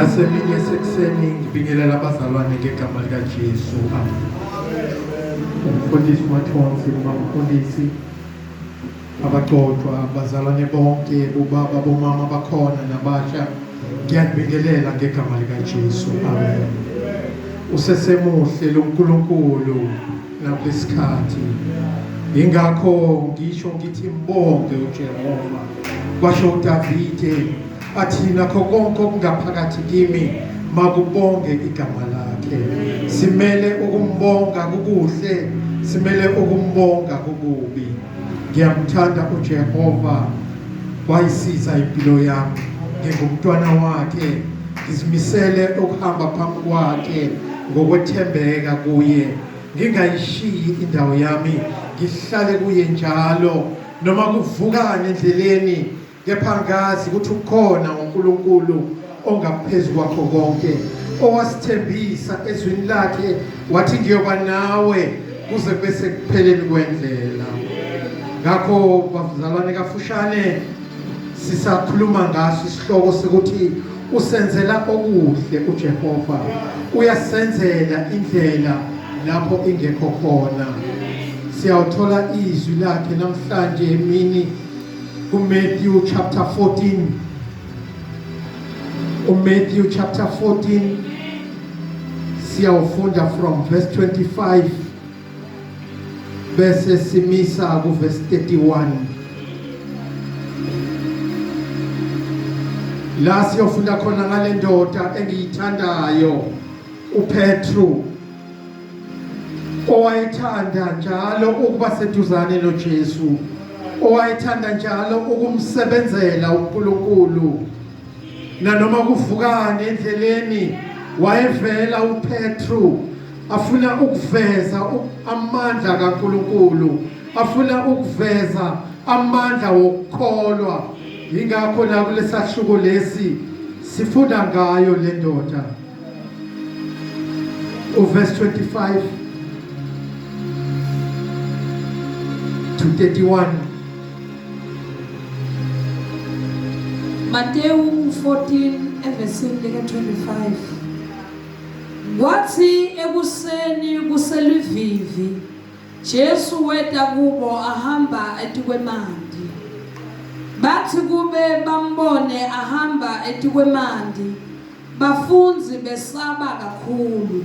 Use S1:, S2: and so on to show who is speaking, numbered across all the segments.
S1: Nasemini yasekuseni ngibingelela abazalwane ngegama likaJesu. Amen. Umfundisi Mathonsi, umfundisi abagcotshwa, abazalwane bonke, bobaba, bomama bakhona nabasha, ngiyanibingelela ngegama likaJesu. Amen. Usesemuhle lo Nkulunkulu nakulesikhathi. Ingakho ngisho ngithi mbonge uJehova. Kwasho uDavide athi nakho konke okungaphakathi kimi makubonge igama lakhe. Simele ukumbonga kukuhle, simele ukumbonga kukubi. Ngiyamthanda uJehova, wayisiza impilo yami. Ngingumntwana wakhe, ngizimisele ukuhamba phambi kwakhe ngokwethembeka kuye, ngingayishiyi indawo yami, ngihlale kuye njalo noma kuvukani endleleni Kepha ngazi ukuthi ukhona uNkulunkulu ongaphezu kwakho konke owasithembisa ezwini lakhe wathi ngiyoba nawe kuze kube sekupheleni kwendlela. Ngakho bazalwane kafushane sisakhuluma ngaso isihloko sokuthi usenzela okuhle uJehova, uyasenzela indlela lapho ingekho khona. Siyawuthola izwi lakhe namhlanje emini kuMatthew chapter 14. UMatthew chapter 14 siyawufunda from verse 25 bese simisa kuverse 31. La siyofunda khona ngale ndoda engiyithandayo uPetru owayethanda njalo ukuba seduzane noJesu, owayethanda njalo ukumsebenzela uNkulunkulu. Nanoma kuvukani endleleni, wayevela uPetru afuna ukuveza amandla kaNkulunkulu, afuna ukuveza amandla wokukholwa. Yingakho la kulesahluko lesi sifunda ngayo le ndoda. Uverse 25 to 31.
S2: Mateyu 14 evesini lika 25. Kwathi ekuseni kuseluvivi Jesu weta kubo ahamba etikwemanti. Bathi kube bambone ahamba etikwemanti Bafundzi besaba kakhulu.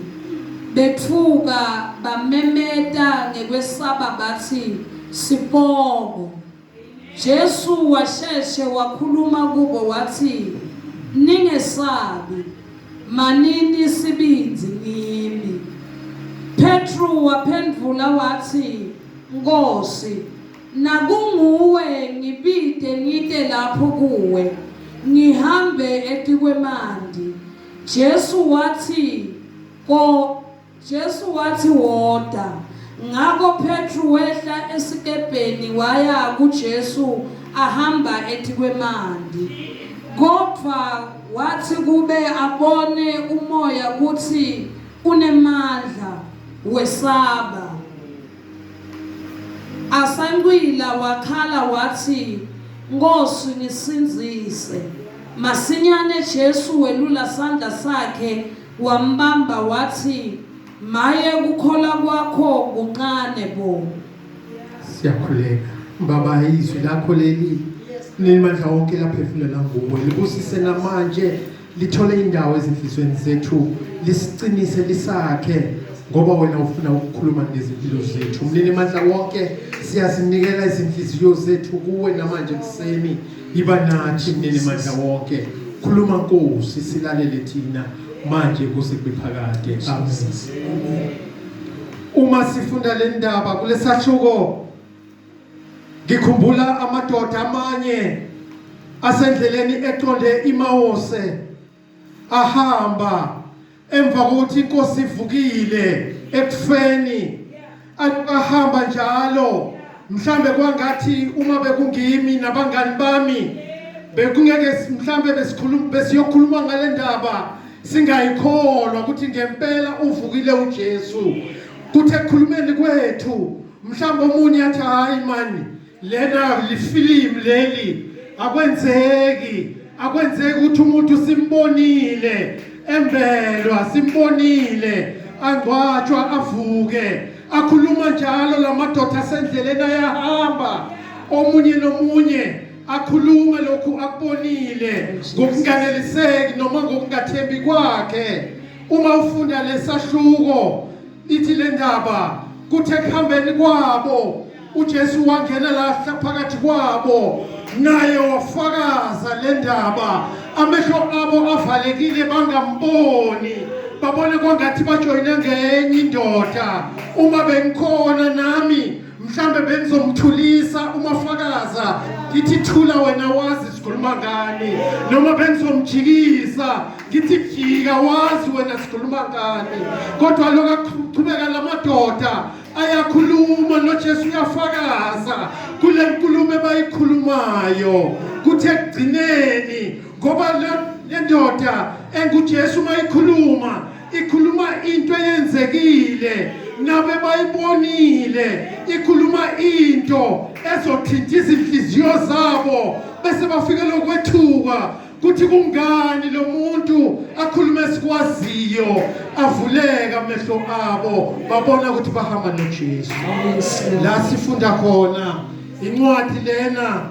S2: Betfuka bamemeta ngekwesaba batsi, Sipoko! Jesu washeshe wakhuluma kubo watsi, Ningesabi, manini sibindzi ngimi. Petru waphendvula watsi, Nkhosi, Nakunguwe ngibite ngite lapho kuwe, ngihambe etikwemanti. Jesu watsi, Ko, Jesu watsi, Wota. Ngako Petru wehla esikebheni waya kuJesu ahamba etikwemanti. Kodvwa watsi kube abone umoya kutsi unemandla, wesaba. Asancwila wakhala watsi, Nkhosi, ngisindzise! Masinyane Jesu welula sandla sakhe wambamba watsi, Maye kukholwa kwakho kuncane bo!
S1: Siyakhuleka. Baba, izwi lakho leli limandla wonke laphefumulela nguwe. Libusise namanje lithole indawo ezinhliziyweni zethu lisiqinise lisakhe ngoba wena ufuna ukukhuluma ngezimpilo zethu mnini mandla wonke siyazinikela izinhliziyo zethu kuwe namanje kuseni iba nathi mnini mandla wonke khuluma Nkosi silalele thina manje kuze kube phakade amen. Uma sifunda le ndaba kulesahluko ngikhumbula amadoda amanye asendleleni eqonde iMawose ahamba emva kokuthi inkosi ivukile ekufeni ahamba njalo mhlambe kwangathi uma bekungimi nabangani bami bekungeke mhlambe besikhuluma besiyokhuluma ngale ndaba singayikholwa ukuthi ngempela uvukile uJesu kuthi ekukhulumeni kwethu mhlawumbe omunye athi hayi mani lena lifilimu leli akwenzeki. Akwenzeki ukuthi umuntu simbonile embelwa, simbonile angcwatshwa, avuke akhuluma njalo. Lamadoda asendleleni ayahamba, omunye nomunye akhulume lokhu akubonile ngokunganeliseki noma ngokungathembi kwakhe. Uma ufunda lesahluko, ithi le ndaba kuthe ekuhambeni kwabo uJesu wangena la phakathi kwabo, naye wafakaza le ndaba. Amehlo abo avalekile, bangamboni, babone kwangathi bajoyine ngenye indoda. Uma bengikhona nami mhlambe bengizomthulisa umafakaza, ngithi thula wena, wazi sikhuluma ngani, noma bengizomjikisa ngithi jika, wazi wena sikhuluma ngani. Kodwa lokaqhubeka lamadoda ayakhuluma, noJesu uyafakaza kule nkulumo ebayikhulumayo. Kuthe ekugcineni, ngoba le ndoda enguJesu mayikhuluma, ikhuluma into eyenzekile nabe bayibonile, ikhuluma into ezothinta izinhliziyo zabo, bese bafikela ukwethuka kuthi kungani lo muntu akhulume esikwaziyo. Avuleka amehlo abo, babona ukuthi bahamba noJesu. La sifunda khona incwadi lena,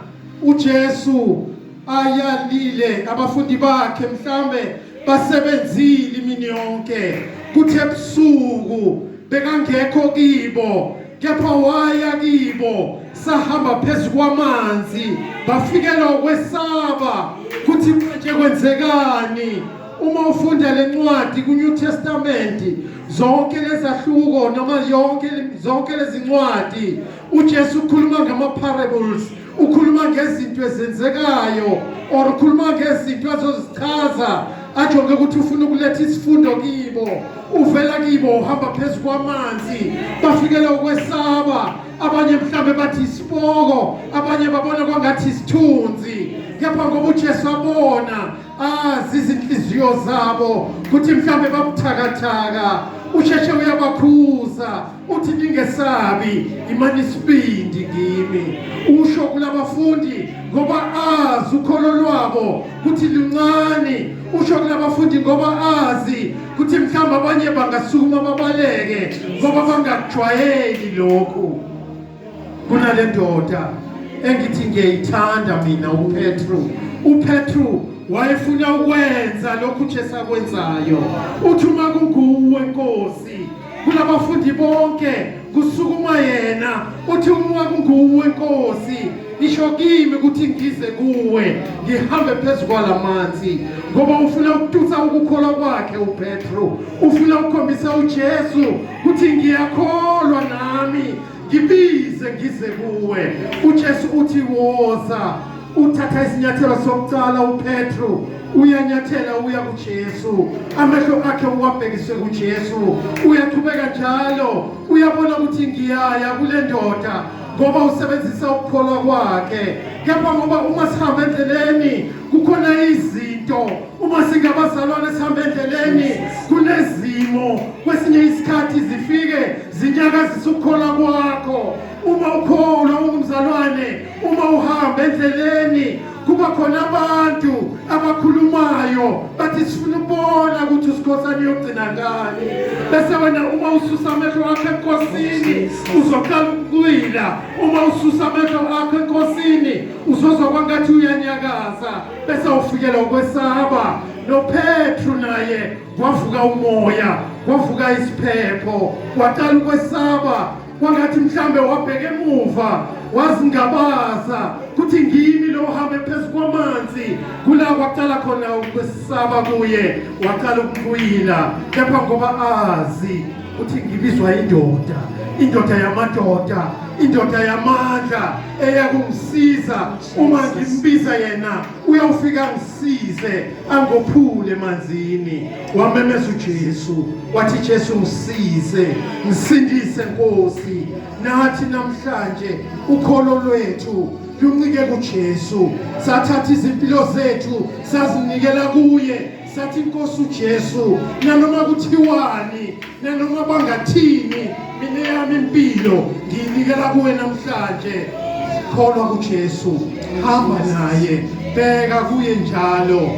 S1: uJesu ayalile abafundi bakhe, mhlambe basebenzile imini yonke, kuthi ebusuku bekangekho kibo, kepha waya kibo sahamba phezu kwamanzi. Bafikelwa ukwesaba kuthi manje kwenzekani. Uma ufunda lencwadi ku-New Testament, zonke lezahluko noma yonke zonke lezincwadi, uJesu ukhuluma ngama-parables, ukhuluma ngezinto ezenzekayo or ukhuluma ngezinto azozichaza, ajonge ukuthi ufuna ukuletha isifundo kibo. Uvela kibo uhamba phezu kwamanzi, bafikele ukwesaba. Abanye mhlambe bathi isipoko, abanye babona kwangathi isithunzi, kepha ngoba uJesu abona azi izinhliziyo zabo kuthi mhlambe babuthakathaka, usheshe uyabakhuza, uthi ningesabi, imani isibindi, ngimi. Usho kulabafundi ngoba azi ukholo lwabo kuthi luncane. Usho kulabafundi ngoba azi kuthi mhlawumbe abanye bangasukuma babaleke ngoba bangakujwayeli lokhu. Kunale ndoda engithi ngiyayithanda mina, uPetru. UPetru wayefuna ukwenza lokhu uJesu akwenzayo. Uthi uma kunguwe Nkosi, kulabafundi bonke kusukuma yena, uthi uma kunguwe Nkosi, isho kimi ukuthi ngize kuwe ngihambe phezu kwalamanzi, ngoba ufuna ukutusa ukukholwa kwakhe uPetru. Ufuna ukukhombisa uJesu ukuthi ngiyakholwa nami, ngibize ngize kuwe. UJesu uthi woza. Uthatha isinyathelo sokucala uPetru, uyanyathela uya kuJesu, amehlo akhe uwabhekiswe kuJesu. Uyaqhubeka njalo, uyabona ukuthi ngiyaya kule ndoda, ngoba usebenzisa ukukholwa kwakhe. Kepha ngoba uma sihamba endleleni kukhona izinto, uma singabazalwane sihamba endleleni kunezimo kwesinye isikhathi zifike zinyakazisa ukukholwa kwakho. Uma ukholwa ungumzalwane, uma uhamba endleleni kuba khona abantu abakhulumayo, bathi sifuna ukubona ukuthi usikhosana uyogcina ngani. Bese wena uma ususa amehlo akho enkosini uzoqala ukucwila. Uma ususa amehlo akho enkosini uzozwa kwangathi uyanyakaza, bese ufikela ukwesaba. NoPetru naye wavuka umoya, wavuka isiphepho, waqala ukwesaba, kwangathi mhlambe wabheka emuva wazingabaza kuthi ngimi lo uhambe phezu kwamanzi. Kula kwaqala khona ukwesaba kuye, waqala ukucwila. Kepha ngoba azi uthi ngibizwa indoda, indoda yamadoda, indoda yamandla eyakungisiza, uma ngimbiza yena uyawufika angisize, angophule emanzini. Wamemeza uJesu, wathi Jesu ngisize, ngisindise Nkosi. Nathi namhlanje ukholo lwethu luncike kuJesu. Sathatha izimpilo zethu sazinikela kuye, sathi Nkosi uJesu, nanoma kuthiwani, nanoma bangathini, mina yami impilo ngiyinikela kuwe namhlanje. Kholwa kuJesu, hamba naye. Bheka kuye njalo,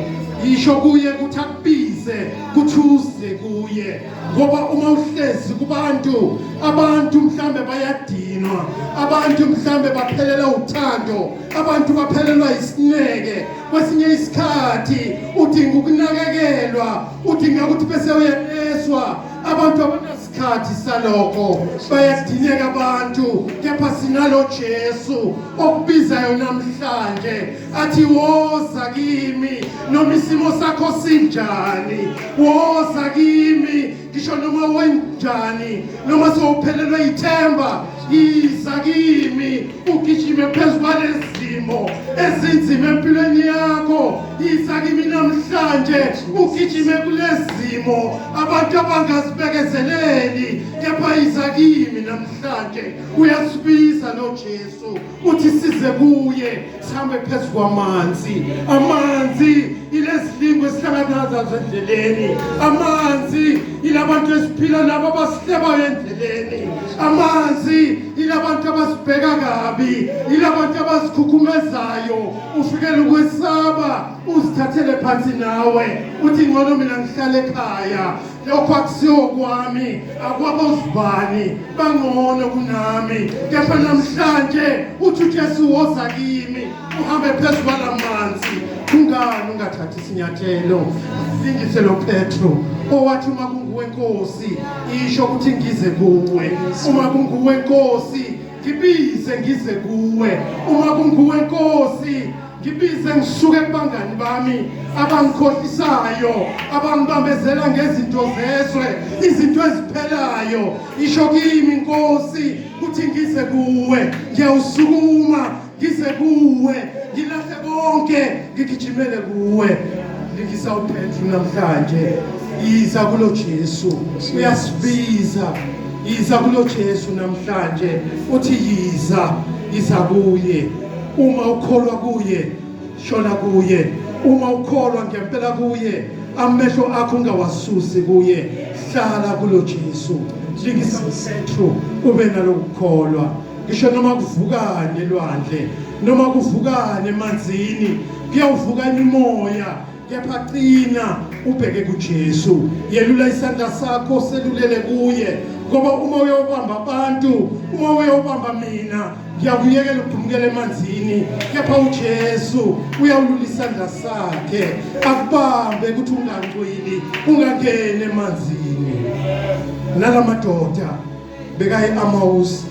S1: yisho kuye ukuthi akubize kuthi uze kuye, ngoba uma uhlezi kubantu, abantu mhlambe bayadinwa, abantu mhlambe baphelelwa uthando, abantu baphelelwa isineke. Kwesinye isikhathi udinga ukunakekelwa, udinga ukuthi bese uyaneswa. Abantu abanasikhathi salokho, bayadineka abantu. Kepha sinalo Jesu okubizayo namhlanje, athi woza kimi noma isimo sakho sinjani, woza kimi ngisho noma wenjani, noma sewuphelelwe ithemba, yiza kimi ugijime phezu kwalezimo ezinzima empilweni yakho. Yiza kimi namhlanje ugijime kulezimo abantu abangazibekezeleli, kepha yiza kimi namhlanje. Uyasibiza lo Jesu, uthi size kuye, sihambe phezu kwamanzi. Amanzi ilezilingo esihlangana nazo endleleni, amanzi ilabantu esiphila nabo abasihlebayo endleleni, amanzi ilabantu abasibheka kabi, ilabantu abasikhukhumezayo. Ufikele ukwesaba, uzithathele phansi nawe, uthi ngcono mina ngihlale ekhaya, lokho akusiwo kwami, akwabozibani bangcono kunami. Kepha namhlanje uthi uJesu woza kimi uhambe phezu kwalamanzi. Kungani ungathathi isinyathelo? Singise lo Petro owathi uma kunguwe Nkosi isho ukuthi ngize kuwe, uma kunguwe Nkosi ngibize ngize kuwe, uma kunguwe Nkosi ngibize ngisuke kubangani bami abangikhohlisayo, abangibambezela ngezinto zezwe, izinto eziphelayo. Isho kimi Nkosi kuthi ngize kuwe, ngiyawusukuma ngize kuwe, ngilahle konke ngigijimele kuwe. Lingisa uPetru namhlanje, yiza kulo Jesu, uyasibiza. Yiza kulo Jesu namhlanje, uthi yiza, yiza kuye. Uma ukholwa kuye, shona kuye. Uma ukholwa ngempela kuye, amehlo akho ungawasusi kuye, hlala kulo Jesu. Lingisa uPetru, ube nalokukholwa. Ngisho noma kuvukane elwandle, noma kuvukane emanzini, kuyawuvuka imimoya, kepha qina ubheke kuJesu. Yelula isandla sakho selulele kuye, ngoba uma uyobamba abantu, uma uyobamba mina, ngiyakuyekela ukudumukela emanzini, kepha uJesu uyawulula isandla sakhe akubambe ukuthi ungangcwili, ungangeni emanzini. Nalamadoda bekaye Amawusi,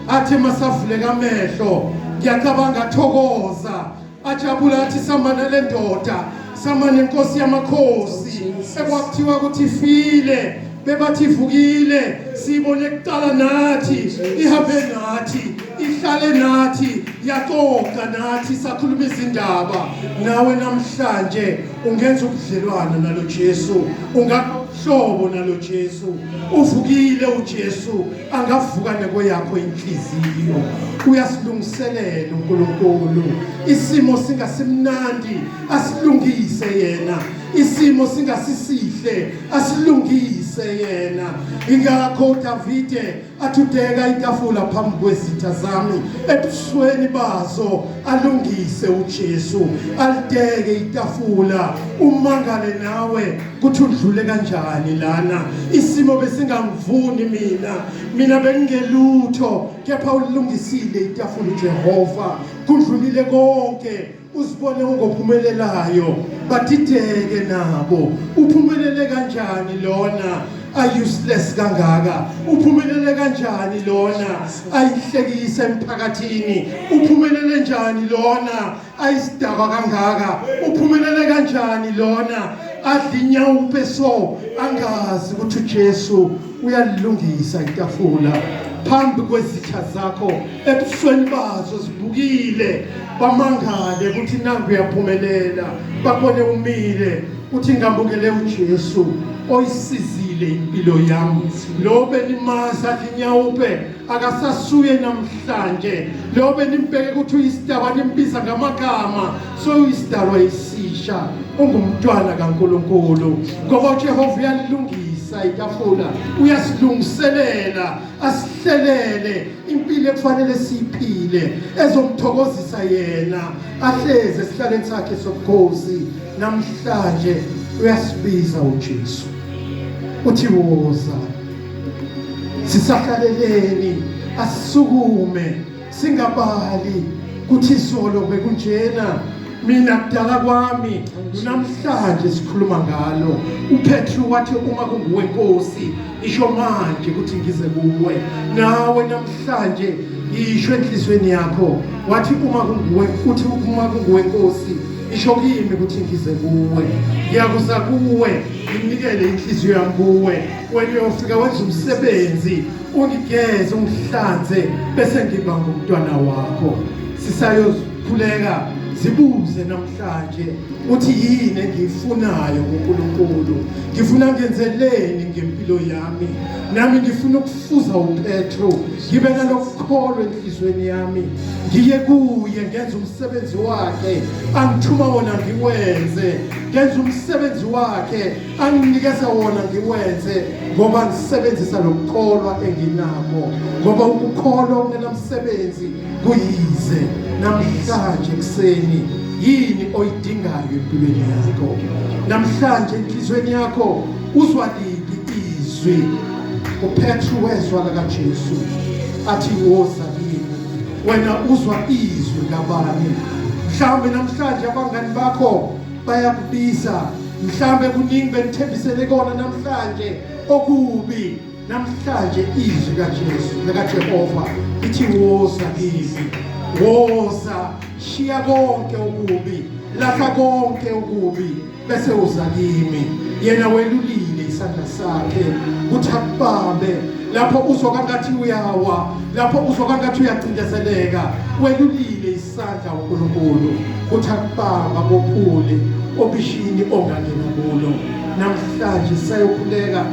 S1: athi masavuleka amehlo, ngiyacabanga athokoza, ajabula, athi samba nale ndoda, samba nenkosi yamakhosi ekwakuthiwa ukuthi ifile, bebathi ivukile, siyibone kuqala nathi, ihambe nathi, ihlale nathi, yaxoxa nathi, sakhuluma izindaba nawe. Namhlanje ungenza ubudlelwano nalo Jesu, ungahlobo nalo Jesu. Uvukile uJesu, angavuka nekweyakho inhliziyo. Uyasilungiselela uNkulunkulu, isimo singasimnandi asilungise yena, isimo singasisihle asilungise yena. Ingakho uDavide athudeka itafula phambi kwezitha zami, ebusweni bazo alungise uJesu, alideke itafula. Umangale nawe kuthi udlule kanjani lana, isimo besingangivuni mina, mina bengingelutho, kepha ulungisile itafula uJehova, kudlulile konke. Uzibone ungophumelelayo, badideke nabo, uphumelele kanjani lona a-useless kangaka? Uphumelele kanjani lona ayihlekisa emphakathini? Uphumelele njani lona ayisidakwa kangaka? Uphumelele kanjani lona adla inyawupe? So angazi ukuthi uJesu uyalilungisa itafula phambi kwezitha zakho, ebusweni bazo zibukile, bamangale ukuthi nangu uyaphumelela, babone umile, uthi ngambukele uJesu oyisizile impilo yami. Lo benimazi adla inyawupe akasasuye namhlanje, lo benimbheke ukuthi uyisidakwa, nimbiza ngamagama, soyisidalwa esisha, ungumntwana kaNkulunkulu, ngoba uJehova uyalilungisa. uyalilungisa itafula, uyasilungiselela, asihlelele impilo ekufanele siyiphile ezomthokozisa yena, ahleze esihlalweni sakhe sobukhosi. Namhlanje uyasibiza uJesu, uthi woza. Sisahlaleleni? Asisukume, singabali kuthi izolo bekunjena, mina kudala kwami. Namhlanje sikhuluma ngalo. UPetru wathi, uma kunguwe Nkosi, isho manje ukuthi ngize kuwe. Nawe namhlanje isho enhliziyweni yakho, wathi uma kunguwe, uthi uma kunguwe Nkosi, isho kimi ukuthi ngize kuwe. Ngiyakuza kuwe, nginikele inhliziyo yami kuwe. Wena uyofika wenza umsebenzi, ungigeze, ungihlanze, bese ngiba ngumntwana wakho. Sisayokhuleka, zibuze namhlanje uthi yini engiyifunayo kuNkulunkulu? Ngifuna ngenzeleni ngempilo yami? Nami ngifuna ukufuza uPetru, ngibe nalokukholwa enhliziyweni yami, ngiye kuye, ngenze umsebenzi wakhe angithuma wona, ngiwenze, ngenze umsebenzi wakhe anginikeza wona, ngiwenze, ngoba ngisebenzisa lokukholwa enginako, ngoba ukukholwa okungenamsebenzi kuyize. Namhlanje kuseni yini oyidingayo empilweni yakho? Namhlanje enhliziyweni yakho uzwa liphi izwi? UPetru wezwa lakaJesu athi woza kimi. Wena uzwa izwi labani? Mhlawumbe namhlanje abangani bakho bayakubiza, mhlawumbe kuningi benithembisele kona namhlanje okubi. Namhlanje izwi kaJesu likaJehova lithi woza kimi, woza, shiya konke okubi, lahla konke okubi, bese uza kimi. Yena welulile isandla sakhe kuthi akubambe lapho uzwa kangathi uyawa, lapho uzwa kangathi uyacindezeleka. Welulile isandla uNkulunkulu kuthi akubamba bophule obishini ongangena kulo. Namhlanje sayokhuleka,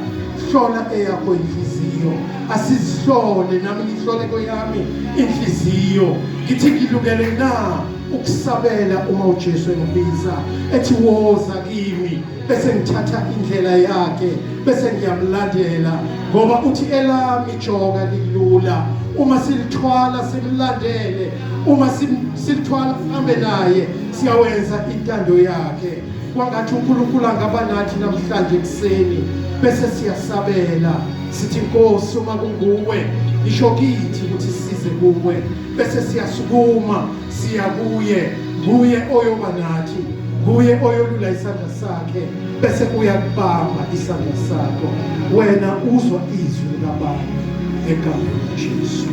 S1: hlola eyakho inhliziyo. Asizihlole, nami ngihlole kweyami inhliziyo, ngithi ngilungele na ukusabela uma uJesu engibiza ethi woza kimi, bese ngithatha indlela yakhe, bese ngiyamlandela, ngoba uthi elami ijoka lilula. Uma silithwala simlandele, uma silithwala sihambe naye, siyawenza intando yakhe. Kwangathi uNkulunkulu angaba nathi namhlanje ekuseni, bese siyasabela sithi, Nkosi, uma kunguwe, isho kithi ukuthi size kuwe, bese siyasukuma siya kuye. Nguye oyoba nathi, nguye oyolula isandla sakhe bese uyakubamba isandla sakho. Wena uzwa izwi likabani? Egameni likaJesu.